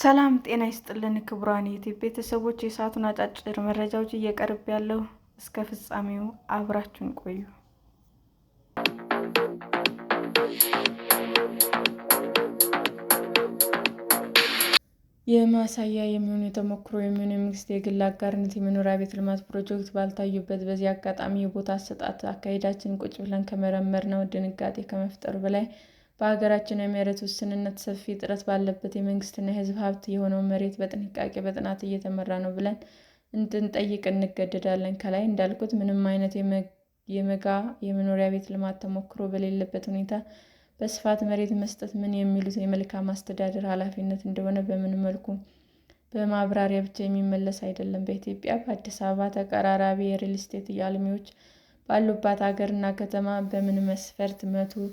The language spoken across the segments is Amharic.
ሰላም ጤና ይስጥልን ክቡራን ዩቲዩብ ቤተሰቦች፣ የሰዓቱን አጫጭር መረጃዎች እየቀርብ ያለው እስከ ፍጻሜው አብራችሁን ቆዩ። የማሳያ የሚሆኑ የተሞክሮ የሚሆኑ የመንግስት የግል አጋርነት የመኖሪያ ቤት ልማት ፕሮጀክቶች ባልታዩበት በዚህ አጋጣሚ የቦታ አሰጣጥ አካሄዳችንን ቁጭ ብለን ከመረመርነው ድንጋጤ ከመፍጠሩ በላይ በሀገራችን የመሬት ውስንነት ሰፊ እጥረት ባለበት የመንግስትና የሕዝብ ሀብት የሆነው መሬት በጥንቃቄ በጥናት እየተመራ ነው ብለን እንድንጠይቅ እንገደዳለን። ከላይ እንዳልኩት ምንም አይነት የመጋ የመኖሪያ ቤት ልማት ተሞክሮ በሌለበት ሁኔታ በስፋት መሬት መስጠት ምን የሚሉት የመልካም አስተዳደር ኃላፊነት እንደሆነ በምንም መልኩ በማብራሪያ ብቻ የሚመለስ አይደለም። በኢትዮጵያ በአዲስ አበባ ተቀራራቢ የሪል ስቴት አልሚዎች ባሉባት ሀገርና ከተማ በምን መስፈርት 100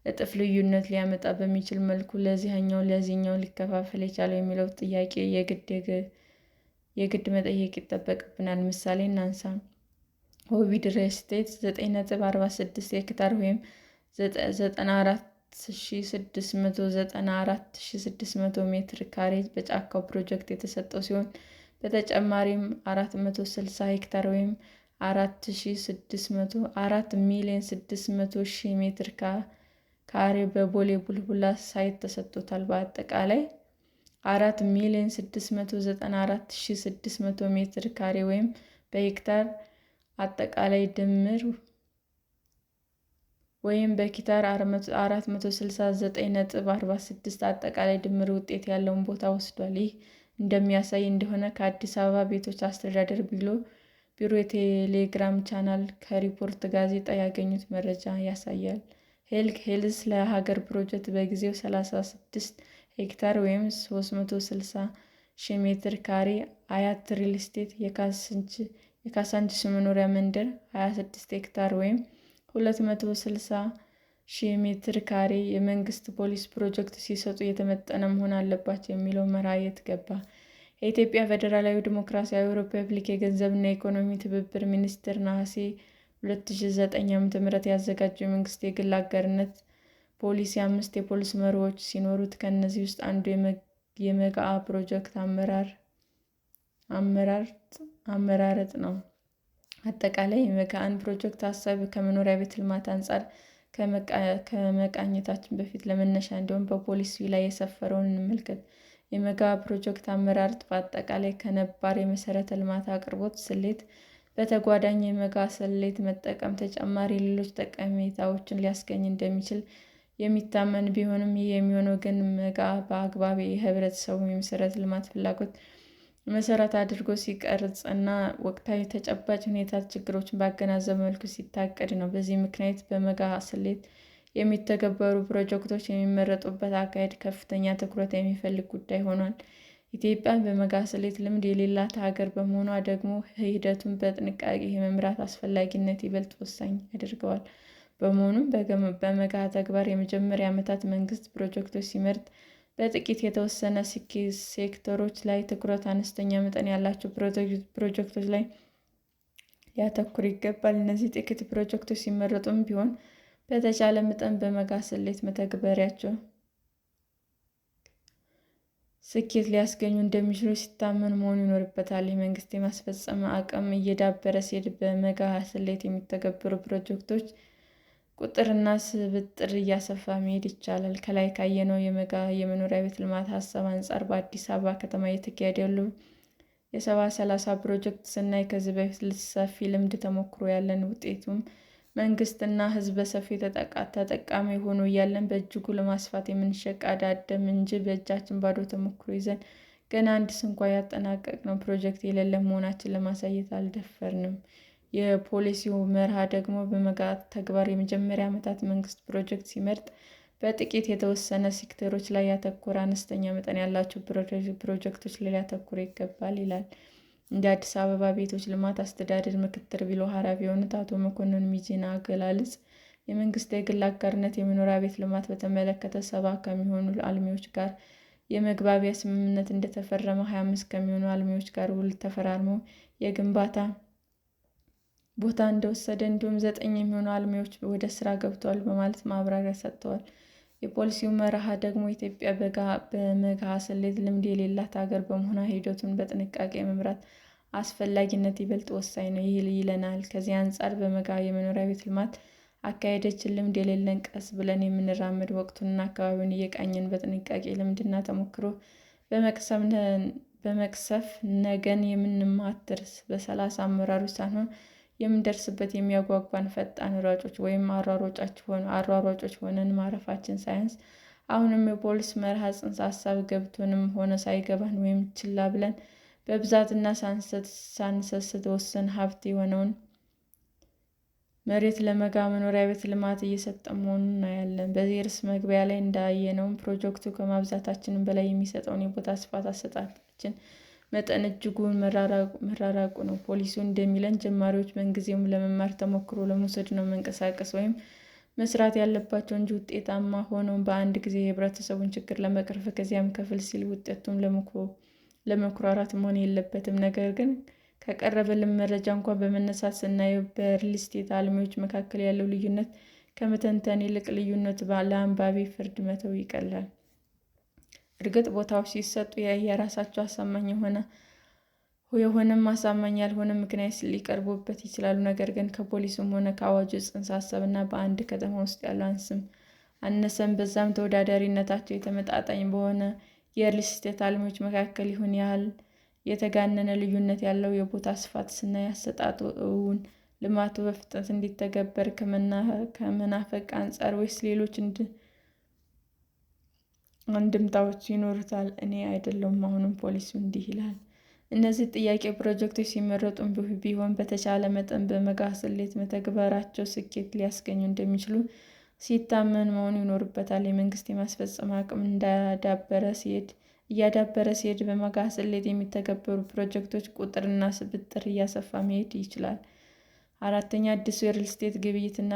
እጥፍ ልዩነት ሊያመጣ በሚችል መልኩ ለዚህኛው ለዚህኛው ሊከፋፈል የቻለው የሚለው ጥያቄ የግድ መጠየቅ ይጠበቅብናል። ምሳሌ እናንሳ። ኦቪድ ሪል ስቴት 9.46 ሄክታር ወይም 94,694,600 ሜትር ካሬ በጫካው ፕሮጀክት የተሰጠው ሲሆን በተጨማሪም 460 ሄክታር ወይም 4,600,000 ሜትር ካሬ በቦሌ ቡልቡላ site ተሰጥቶታል። በአጠቃላይ 4,694,600 ሜትር ካሬ ወይም በሄክታር አጠቃላይ ድምር ወይም በሄክታር 469.46 አጠቃላይ ድምር ውጤት ያለውን ቦታ ወስዷል። ይህ እንደሚያሳይ እንደሆነ ከአዲስ አበባ ቤቶች አስተዳደር ቢሮ የቴሌግራም ቻናል ከሪፖርተር ጋዜጣ ያገኙት መረጃ ያሳያል። ሄልዝ ለሀገር ፕሮጀክት በጊዜው 36 ሄክታር ወይም 360 ሺህ ሜትር ካሬ፣ አያት ሪል ስቴት የካሳንቺስ መኖሪያ መንደር 26 ሄክታር ወይም 260 ሺህ ሜትር ካሬ የመንግስት ፖሊሲ ፕሮጀክት ሲሰጡ የተመጠነ መሆን አለባቸው የሚለው መርህ የት ገባ? የኢትዮጵያ ፌዴራላዊ ዲሞክራሲያዊ ሪፐብሊክ የገንዘብና የኢኮኖሚ ትብብር ሚኒስቴር ነሐሴ 2009 ዓ.ም ያዘጋጀው የመንግስት የግል አጋርነት ፖሊሲ አምስት የፖሊሲ መርሆዎች ሲኖሩት ከእነዚህ ውስጥ አንዱ የመጋ ፕሮጀክት አመራረጥ ነው። አጠቃላይ የመጋን ፕሮጀክት ሀሳብ ከመኖሪያ ቤት ልማት አንጻር ከመቃኘታችን በፊት ለመነሻ እንዲሆን በፖሊሲው ላይ የሰፈረውን እንመልከት። የመጋ ፕሮጀክት አመራረጥ በአጠቃላይ ከነባር የመሠረተ ልማት አቅርቦት ስሌት በተጓዳኝ የመጋ ስሌት መጠቀም ተጨማሪ ሌሎች ጠቀሜታዎችን ሊያስገኝ እንደሚችል የሚታመን ቢሆንም ይህ የሚሆነው ግን መጋ በአግባብ የህብረተሰቡን የመሠረተ ልማት ፍላጎት መሰረት አድርጎ ሲቀረጽና ወቅታዊ ተጨባጭ ሁኔታ ችግሮችን ባገናዘበ መልኩ ሲታቀድ ነው። በዚህ ምክንያት በመጋ ስሌት የሚተገበሩ ፕሮጀክቶች የሚመረጡበት አካሄድ ከፍተኛ ትኩረት የሚፈልግ ጉዳይ ሆኗል። ኢትዮጵያ በመጋ ስሌት ልምድ የሌላት ሀገር በመሆኗ ደግሞ ሂደቱን በጥንቃቄ የመምራት አስፈላጊነት ይበልጥ ወሳኝ ያደርገዋል። በመሆኑም በመጋ ተግባር የመጀመሪያ ዓመታት መንግስት ፕሮጀክቶች ሲመርጥ በጥቂት የተወሰነ ሴክተሮች ላይ ትኩረት፣ አነስተኛ መጠን ያላቸው ፕሮጀክቶች ላይ ሊያተኩር ይገባል። እነዚህ ጥቂት ፕሮጀክቶች ሲመረጡም ቢሆን በተቻለ መጠን በመጋ ስሌት መተግበሪያቸው ስኬት ሊያስገኙ እንደሚችሉ ሲታመን መሆን ይኖርበታል። የመንግስት የማስፈጸም አቅም እየዳበረ ሲሄድ በመጋ ስሌት የሚተገበሩ ፕሮጀክቶች ቁጥርና ስብጥር እያሰፋ መሄድ ይቻላል። ከላይ ካየነው የመጋ የመኖሪያ ቤት ልማት ሀሳብ አንጻር በአዲስ አበባ ከተማ እየተካሄደ ያለው የ70/30 ፕሮጀክት ስናይ ከዚህ በፊት ሰፊ ልምድ ተሞክሮ ያለን ውጤቱም መንግስትና ሕዝብ በሰፊው ተጠቃሚ ሆኖ እያለን በእጅጉ ለማስፋት የምንሽቀዳደም እንጂ በእጃችን ባዶ ተሞክሮ ይዘን ገና አንድ ስንኳ ያጠናቀቅነው ፕሮጀክት የሌለ መሆናችንን ለማሳየት አልደፈርንም። የፖሊሲው መርህ ደግሞ በመጋ ተግባር የመጀመሪያ ዓመታት መንግስት ፕሮጀክት ሲመርጥ በጥቂት የተወሰነ ሴክተሮች ላይ ያተኮረ፣ አነስተኛ መጠን ያላቸው ፕሮጀክቶች ላይ ሊያተኩር ይገባል ይላል። እንደ አዲስ አበባ ቤቶች ልማት አስተዳደር ምክትል ቢሮ ኃላፊ የሆኑት አቶ መኮንን ሚዜና አገላለጽ የመንግስት የግል አጋርነት የመኖሪያ ቤት ልማት በተመለከተ 70 ከሚሆኑ አልሚዎች ጋር የመግባቢያ ስምምነት እንደተፈረመ፣ 25 ከሚሆኑ አልሚዎች ጋር ውል ተፈራርመው የግንባታ ቦታ እንደወሰደ እንዲሁም 9 የሚሆኑ አልሚዎች ወደ ስራ ገብተዋል በማለት ማብራሪያ ሰጥተዋል። የፖሊሲው መርህ ደግሞ ኢትዮጵያ በመጋ ስሌት ልምድ የሌላት ሀገር በመሆኗ ሂደቱን በጥንቃቄ መምራት አስፈላጊነት ይበልጥ ወሳኝ ነው ይለናል። ከዚህ አንጻር በመጋ የመኖሪያ ቤት ልማት አካሄዳችን ልምድ የሌለን፣ ቀስ ብለን የምንራመድ፣ ወቅቱንና አካባቢውን እየቃኘን በጥንቃቄ ልምድና ተሞክሮ በመቅሰፍ ነገን የምንማትር በ30 አመራሮች ሳንሆን የምንደርስበት የሚያጓጓን ፈጣን ሯጮች ወይም አሯሯጮች ሆነን ማረፋችን ሳያንስ፣ አሁንም የፖሊሲው መርህ ጽንሰ ሀሳብ ገብቶንም ሆነ ሳይገባን ወይም ችላ ብለን በብዛትና ሳንሰስት ውስን ሀብት የሆነውን መሬት ለመጋ መኖሪያ ቤት ልማት እየሰጠን መሆኑን እናያለን። በዚህ ርዕስ መግቢያ ላይ እንዳየነውም ፕሮጀክቱ ከማብዛታችንም በላይ የሚሰጠውን የቦታ ስፋት አሰጣጣችን መጠን እጅጉን መራራቁ ነው። ፖሊሲው እንደሚለን ጀማሪዎች ምንጊዜም ለመማር ተሞክሮ ለመውሰድ ነው መንቀሳቀስ ወይም መስራት ያለባቸው እንጂ ውጤታማ ሆነው በአንድ ጊዜ የህብረተሰቡን ችግር ለመቅረፍ ከዚያም ከፍ ሲል ውጤቱም ለመኩራራት መሆን የለበትም። ነገር ግን ከቀረበልን መረጃ እንኳ በመነሳት ስናየው በሪልስቴት አልሚዎች መካከል ያለው ልዩነት ከመተንተን ይልቅ ልዩነቱ ለአንባቢ ፍርድ መተው ይቀላል። እርግጥ ቦታዎች ሲሰጡ የየራሳቸው አሳማኝ የሆነም አሳማኝ ያልሆነም ምክንያት ሊቀርቡበት ይችላሉ። ነገር ግን ከፖሊሲውም ሆነ ከአዋጁ ጽንሰ ሀሳብና በአንድ ከተማ ውስጥ ያሉ አነሰም በዛም ተወዳዳሪነታቸው የተመጣጣኝ በሆነ የሪል ስቴት አልሚዎች መካከል ይህን ያህል የተጋነነ ልዩነት ያለው የቦታ ስፋት ስናይ አሰጣጡ እውን ልማቱ በፍጥነት እንዲተገበር ከመናፈቅ አንጻር ወይስ ሌሎች አንድምታዎች ይኖሩታል? እኔ አይደለሁም አሁንም ፖሊሲው እንዲህ ይላል። እነዚህ ጥያቄ ፕሮጀክቶች ሲመረጡም ቢሆን በተቻለ መጠን በመጋ ስሌት መተግበራቸው ስኬት ሊያስገኙ እንደሚችሉ ሲታመን መሆኑ ይኖርበታል። የመንግስት የማስፈጸም አቅም እያዳበረ ሲሄድ በመጋ ስሌት የሚተገበሩ ፕሮጀክቶች ቁጥርና ስብጥር እያሰፋ መሄድ ይችላል። አራተኛ፣ አዲሱ የሪል ስቴት ግብይትና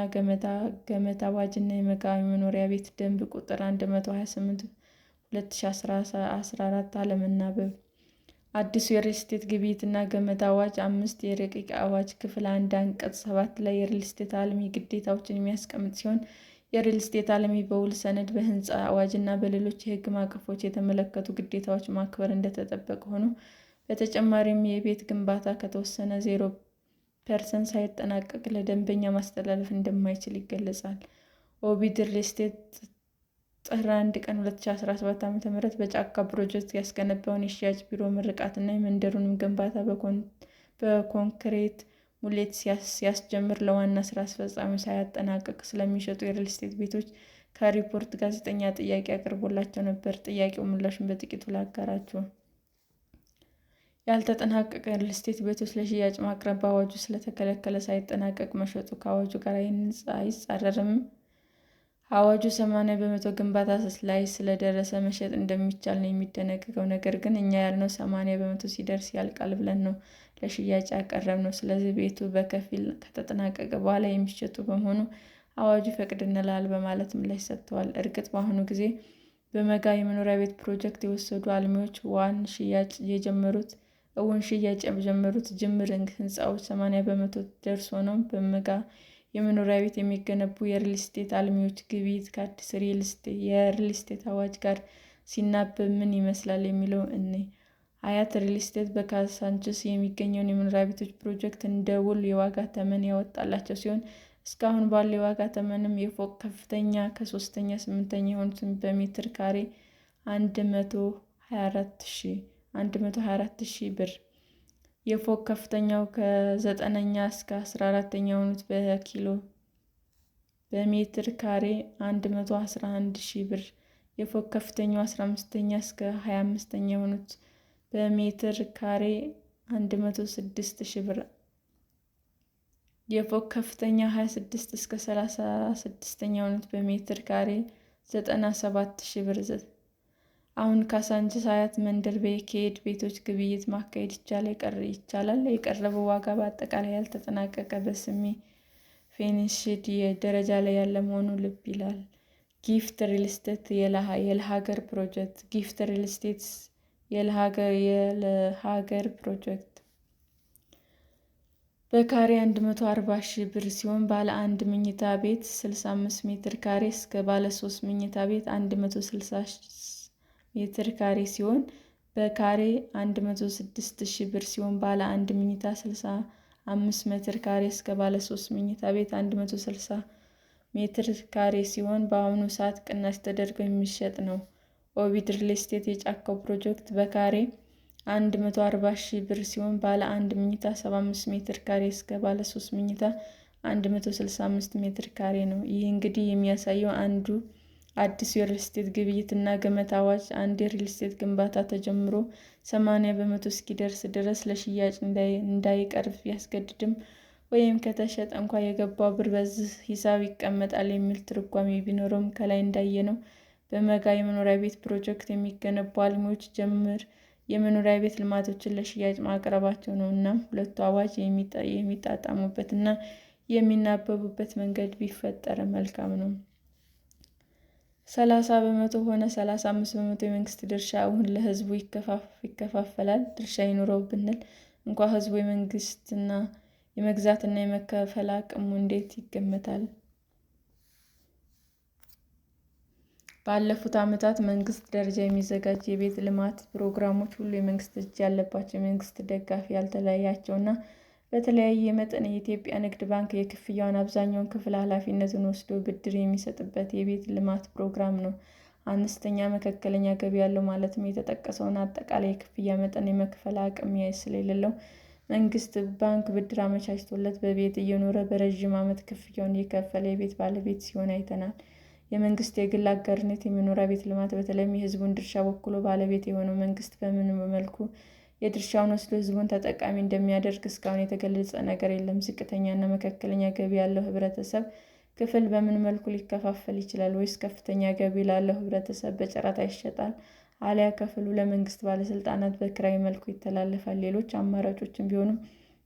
ገመታ አዋጅና የመጋ የመኖሪያ ቤት ደንብ ቁጥር 128/2014 አለመናበብ። አዲሱ የሪል ስቴት ግብይትና ገመታ አዋጅ 5 የረቂቅ አዋጅ ክፍል 1 አንቀጽ 7 ላይ የሪል ስቴት አልሚ ግዴታዎችን የሚያስቀምጥ ሲሆን፣ የሪል ስቴት አልሚ በውል ሰነድ፣ በህንፃ አዋጅና በሌሎች የህግ ማዕቀፎች የተመለከቱ ግዴታዎች ማክበር እንደተጠበቀ ሆኖ፣ በተጨማሪም የቤት ግንባታ ከተወሰነ 0% ሳይጠናቀቅ ለደንበኛ ማስተላለፍ እንደማይችል ይገለጻል። ኦቪድ ሪል ስቴት ጥር 1 ቀን 2017 ዓ.ም በጫካ ፕሮጀክት ያስገነባውን የሽያጭ ቢሮ ምርቃትና የመንደሩንም ግንባታ በኮንክሪት ሙሌት ሲያስጀምር ለዋና ስራ አስፈጻሚው ሳያጠናቅቅ ስለሚሸጡ የሪል ስቴት ቤቶች ከሪፖርተር ጋዜጠኛ ጥያቄ አቅርቦላቸው ነበር። ጥያቄው ምላሹን በጥቂቱ ላጋራችሁ። ያልተጠናቀቀ የሪል ስቴት ቤቶች ለሽያጭ ማቅረብ በአዋጁ ስለተከለከለ ሳይጠናቀቅ መሸጡ ከአዋጁ ጋር አይጻረርም? አዋጁ 80% ግንባታ ላይ ስለደረሰ መሸጥ እንደሚቻል ነው የሚደነግገው። ነገር ግን እኛ ያልነው 80% ሲደርስ ያልቃል ብለን ነው ለሽያጭ ያቀረብነው። ስለዚህ ቤቱ በከፊል ከተጠናቀቀ በኋላ የሚሸጡ በመሆኑ አዋጁ ይፈቅድልናል በማለት ምላሽ ሰጥተዋል። እርግጥ በአሁኑ ጊዜ በመጋ የመኖሪያ ቤት ፕሮጀክት የወሰዱ አልሚዎች እውን ሽያጭ የጀመሩት ጅምር ህንፃዎች 80% ደርሶ ነው። በመጋ የመኖሪያ ቤት የሚገነቡ የሪል ስቴት አልሚዎች ግብይት ከአዲስ የሪል ስቴት አዋጅ ጋር ሲናበብ ምን ይመስላል የሚለውን እንይ። አያት ሪል ስቴት በካሳንችስ የሚገኘውን የመኖሪያ ቤቶች ፕሮጀክት እንደ ውል የዋጋ ተመን ያወጣላቸው ሲሆን፣ እስካሁን ባለው የዋጋ ተመንም የፎቅ ከፍተኛ ከሶስተኛ ስምንተኛ የሆኑት በሜትር ካሬ 124,000 ብር፣ የፎቅ ከፍተኛው ከዘጠነኛ እስከ 14ተኛ የሆኑት በሜትር ካሬ 111,000 ብር፣ የፎቅ ከፍተኛው 15ኛ እስከ 25ኛ የሆኑት በሜትር ካሬ 106,000 ብር፣ የፎቅ ከፍተኛ 26 እስከ 36ኛ የሆኑት በሜትር ካሬ 97,000 ብር። አሁን ካሳንችስ አያት መንደር በኬድ ቤቶች ግብይት ማካሄድ ይቻላል? የቀረበው ዋጋ በአጠቃላይ ያልተጠናቀቀ በ semi finished ደረጃ ላይ ያለ መሆኑ ልብ ይላል። ጊፍት ሪል ስቴት የለሀገር ፕሮጀክት። ጊፍት ሪል ስቴት የለሀገር ፕሮጀክት። በካሬ 140 ሺህ ብር ሲሆን ባለ አንድ መኝታ ቤት 65 ሜትር ካሬ እስከ ባለ ሶስት መኝታ ቤት 160 ሜትር ካሬ ሲሆን በካሬ 106 ሺህ ብር ሲሆን ባለ አንድ መኝታ 65 ሜትር ካሬ እስከ ባለ ሶስት መኝታ ቤት 160 ሜትር ካሬ ሲሆን በአሁኑ ሰዓት ቅናሽ ተደርጎ የሚሸጥ ነው። ኦቪድ ሪል ስቴት የጫካው ፕሮጀክት በካሬ 140 ሺህ ብር ሲሆን ባለ አንድ መኝታ 75 ሜትር ካሬ እስከ ባለ ሶስት መኝታ 165 ሜትር ካሬ ነው። ይህ እንግዲህ የሚያሳየው አንዱ አዲሱ የሪል ስቴት ግብይት እና ግመታ አዋጅ አንድ የሪል ስቴት ግንባታ ተጀምሮ 80% እስኪደርስ ድረስ ለሽያጭ እንዳይቀርብ ቢያስገድድም ወይም ከተሸጠ እንኳ የገባው ብር በዚህ ሂሳብ ይቀመጣል የሚል ትርጓሜ ቢኖረውም ከላይ እንዳየነው በመጋ የመኖሪያ ቤት ፕሮጀክት የሚገነቡ አልሚዎች ጅምር የመኖሪያ ቤት ልማቶችን ለሽያጭ ማቅረባቸው ነው። እናም ሁለቱ አዋጅ የሚጣጣሙበት እና የሚናበቡበት መንገድ ቢፈጠር መልካም ነው። 30% ሆነ 35% የመንግስት ድርሻ እውን ለህዝቡ ይከፋፈላል? ድርሻ ይኑረው ብንል እንኳ ህዝቡ የመግዛትና የመክፈል አቅሙ እንዴት ይገመታል? ባለፉት ዓመታት መንግስት ደረጃ የሚዘጋጁ የቤት ልማት ፕሮግራሞች ሁሉ የመንግስት እጅ ያለባቸው፣ የመንግስት ደጋፊ ያልተለያቸው እና በተለያየ መጠን የኢትዮጵያ ንግድ ባንክ የክፍያውን አብዛኛውን ክፍል ኃላፊነቱን ወስዶ ብድር የሚሰጥበት የቤት ልማት ፕሮግራም ነው። አነስተኛ መካከለኛ ገቢ ያለው ማለትም የተጠቀሰውን አጠቃላይ የክፍያ መጠን የመክፈል አቅም ስለሌለው መንግስት ባንክ ብድር አመቻችቶለት በቤት እየኖረ በረዥም ዓመት ክፍያውን እየከፈለ የቤት ባለቤት ሲሆን አይተናል። የመንግስት የግል አጋርነት የመኖሪያ ቤት ልማት በተለይም የህዝቡን ድርሻ ወክሎ ባለቤት የሆነው መንግስት በምን መልኩ የድርሻውን ወስዶ ህዝቡን ተጠቃሚ እንደሚያደርግ እስካሁን የተገለጸ ነገር የለም። ዝቅተኛና መካከለኛ ገቢ ያለው ህብረተሰብ ክፍል በምን መልኩ ሊከፋፈል ይችላል? ወይስ ከፍተኛ ገቢ ላለው ህብረተሰብ በጨረታ ይሸጣል? አሊያ ከፊሉ ለመንግስት ባለስልጣናት በክራይ መልኩ ይተላለፋል? ሌሎች አማራጮችም ቢሆኑም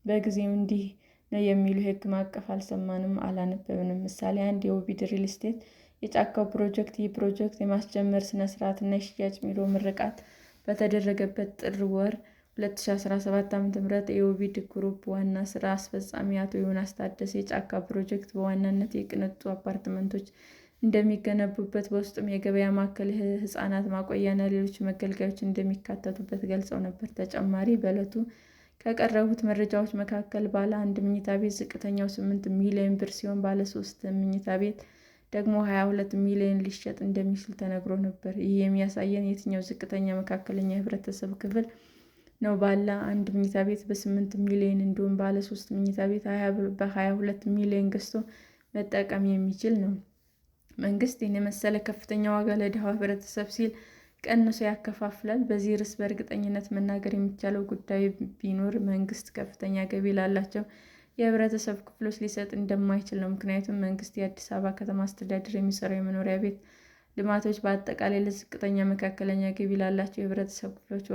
በጊዜው እንዲህ ነው የሚሉ የህግ ማዕቀፍ አልሰማንም፣ አላነበብንም። ምሳሌ 1 የኦቪድ ሪል ስቴት የጫካው ፕሮጀክት። ይህ ፕሮጀክት የማስጀመር ስነ ስርዓትና የሽያጭ ቢሮ ምርቃት በተደረገበት ጥር ወር 2017 ዓ.ም የኦቪድ ግሩፕ ዋና ስራ አስፈጻሚ አቶ ዮናስ ታደሰ የጫካ ፕሮጀክት በዋናነት የቅንጡ አፓርትመንቶች እንደሚገነቡበት፣ በውስጡም የገበያ ማዕከል፣ የህፃናት ማቆያና ሌሎች መገልገያዎች እንደሚካተቱበት ገልጸው ነበር። ተጨማሪ በዕለቱ ከቀረቡት መረጃዎች መካከል ባለ አንድ መኝታ ቤት ዝቅተኛው 8 ሚሊዮን ብር ሲሆን ባለ ሶስት መኝታ ቤት ደግሞ 22 ሚሊዮን ሊሸጥ እንደሚችል ተነግሮ ነበር። ይህ የሚያሳየን የትኛው ዝቅተኛ መካከለኛ የህብረተሰብ ክፍል ነው ባለ አንድ መኝታ ቤት በ8 ሚሊዮን እንዲሁም ባለ ሶስት መኝታ ቤት በ22 ሚሊዮን ገዝቶ መጠቀም የሚችል ነው? መንግስት ይህን የመሰለ ከፍተኛ ዋጋ ለድሃው ህብረተሰብ ሲል ቀንሶ ያከፋፍላል? በዚህ ርዕስ በእርግጠኝነት መናገር የሚቻለው ጉዳይ ቢኖር መንግስት ከፍተኛ ገቢ ላላቸው የህብረተሰብ ክፍሎች ሊሰጥ እንደማይችል ነው። ምክንያቱም መንግስት የአዲስ አበባ ከተማ አስተዳደር የሚሰራው የመኖሪያ ቤት ልማቶች በአጠቃላይ ለዝቅተኛ መካከለኛ ገቢ ላላቸው የህብረተሰብ ክፍሎች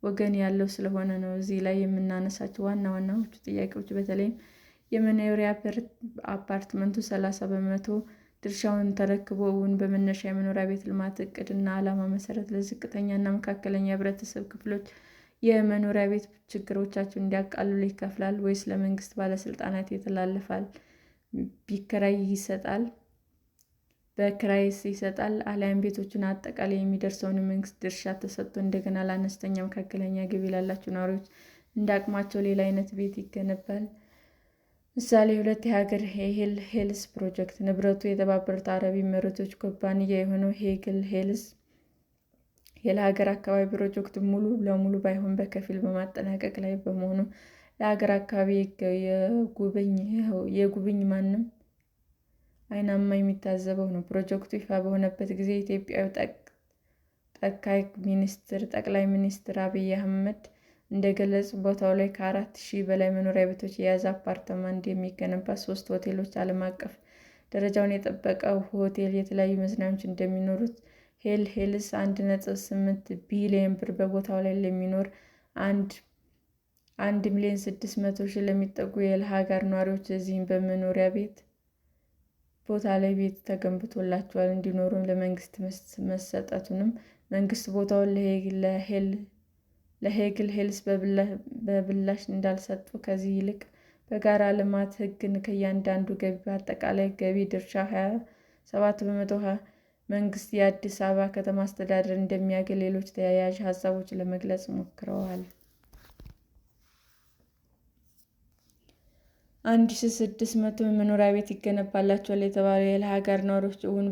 ወገን ያለው ስለሆነ ነው። እዚህ ላይ የምናነሳቸው ዋና ዋናዎቹ ጥያቄዎች በተለይም የመኖሪያ አፓርትመንቱ 30% ድርሻውን ተረክቦ እውን በመነሻ የመኖሪያ ቤት ልማት እቅድ እና ዓላማ መሰረት ለዝቅተኛ እና መካከለኛ የህብረተሰብ ክፍሎች የመኖሪያ ቤት ችግሮቻቸውን እንዲያቃልሉ ይከፍላል ወይስ ለመንግስት ባለስልጣናት ይተላለፋል? ቢከራይ ይሰጣል? በክራይስ ይሰጣል? አሊያም ቤቶቹን አጠቃላይ የሚደርሰውን የመንግስት ድርሻ ተሰጥቶ እንደገና ለአነስተኛ መካከለኛ ገቢ ላላቸው ነዋሪዎች እንደ አቅማቸው ሌላ አይነት ቤት ይገነባል? ምሳሌ 2 የሀገር ሄል ሄልስ ፕሮጀክት። ንብረቱ የተባበሩት አረብ ኤሚሬቶች ኩባንያ የሆነው ሄግል ሄልስ የለሀገር አካባቢ ፕሮጀክት ሙሉ ለሙሉ ባይሆን በከፊል በማጠናቀቅ ላይ በመሆኑ ለሀገር አካባቢ የጉብኝ ማንም አይናማ የሚታዘበው ነው። ፕሮጀክቱ ይፋ በሆነበት ጊዜ የኢትዮጵያው ጠቅላይ ሚኒስትር አብይ አህመድ እንደገለጹት ቦታው ላይ ከ4,000 በላይ መኖሪያ ቤቶች የያዘ አፓርታማ እንደሚገነባ፣ ሶስት ሆቴሎች፣ ዓለም አቀፍ ደረጃውን የጠበቀ ሆቴል፣ የተለያዩ መዝናኛዎች እንደሚኖሩት፣ ሄል ሄልስ 1.8 ቢሊዮን ብር በቦታው ላይ ለሚኖር 1.6 ሚሊዮን ለሚጠጉ የለሀገር ነዋሪዎች እዚህም በመኖሪያ ቤት ቦታ ላይ ቤት ተገንብቶላቸው እንዲኖሩ ለመንግስት መሰጠቱንም መንግስት ቦታውን ለሄግል ሄልስ በብላሽ እንዳልሰጠው ከዚህ ይልቅ በጋራ ልማት ሕግን ከእያንዳንዱ ገቢ በአጠቃላይ ገቢ ድርሻ 27% መንግስት የአዲስ አበባ ከተማ አስተዳደር እንደሚያገኝ ሌሎች ተያያዥ ሀሳቦችን ለመግለጽ ሞክረዋል። 1600 መኖሪያ ቤት ይገነባላቸዋል የተባለው የለገሃር ነዋሪዎች እውን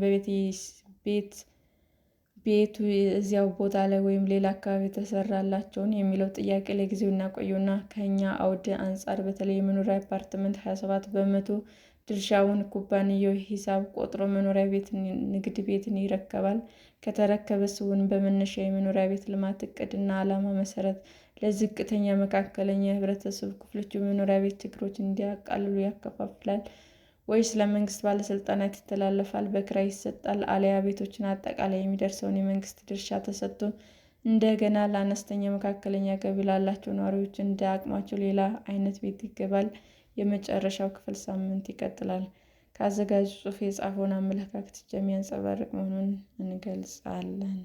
ቤቱ እዚያው ቦታ ላይ ወይም ሌላ አካባቢ ተሰራላቸውን? የሚለውን ጥያቄ ለጊዜው እናቆየውና ከእኛ አውድ አንፃር በተለይ የመኖሪያ አፓርትመንት 27% ድርሻውን ኩባንያው ሂሳብ ቆጥሮ መኖሪያ ንግድ ቤትን ይረከባል? ከተረከበስ እውን በመነሻ የመኖሪያ ቤት ልማት ዕቅድ እና ዓላማ መሰረት ለዝቅተኛና መካከለኛ የህብረተሰብ ክፍሎች የመኖሪያ ቤት ችግራቸውን እንዲያቃልል ያከፋፍላል? ወይስ ለመንግስት ባለስልጣናት ይተላለፋል፣ በክራይ ይሰጣል፣ አልያ ቤቶችን አጠቃላይ የሚደርሰውን የመንግስት ድርሻ ተሰጥቶ እንደገና ለአነስተኛና መካከለኛ ገቢ ላላቸው ነዋሪዎች እንደ አቅማቸው ሌላ ዓይነት ቤት ይገባል? የመጨረሻው ክፍል ሳምንት ይቀጥላል። ከአዘጋጁ ጽሑፍ የጻፈውን አመለካከት ብቻ የሚያንጸባርቅ መሆኑን እንገልጻለን።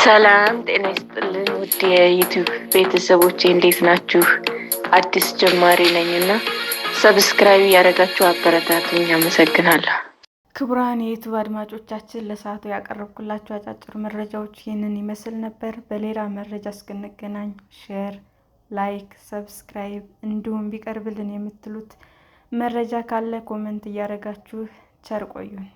ሰላም ጤና ይስጥልን ውድ የዩቲዩብ ቤተሰቦቼ እንዴት ናችሁ? አዲስ ጀማሪ ነኝ እና subscribe እያደረጋችሁ አበረታቱኝ። አመሰግናለሁ። ክቡራን የዩቲዩብ አድማጮቻችን ለሰዓቱ ያቀረብኩላችሁ አጫጭር መረጃዎች ይህንን ይመስል ነበር። በሌላ መረጃ እስክንገናኝ share፣ like፣ subscribe እንዲሁም ቢቀርብልን የምትሉት መረጃ ካለ comment እያደረጋችሁ ቸር ቆዩን።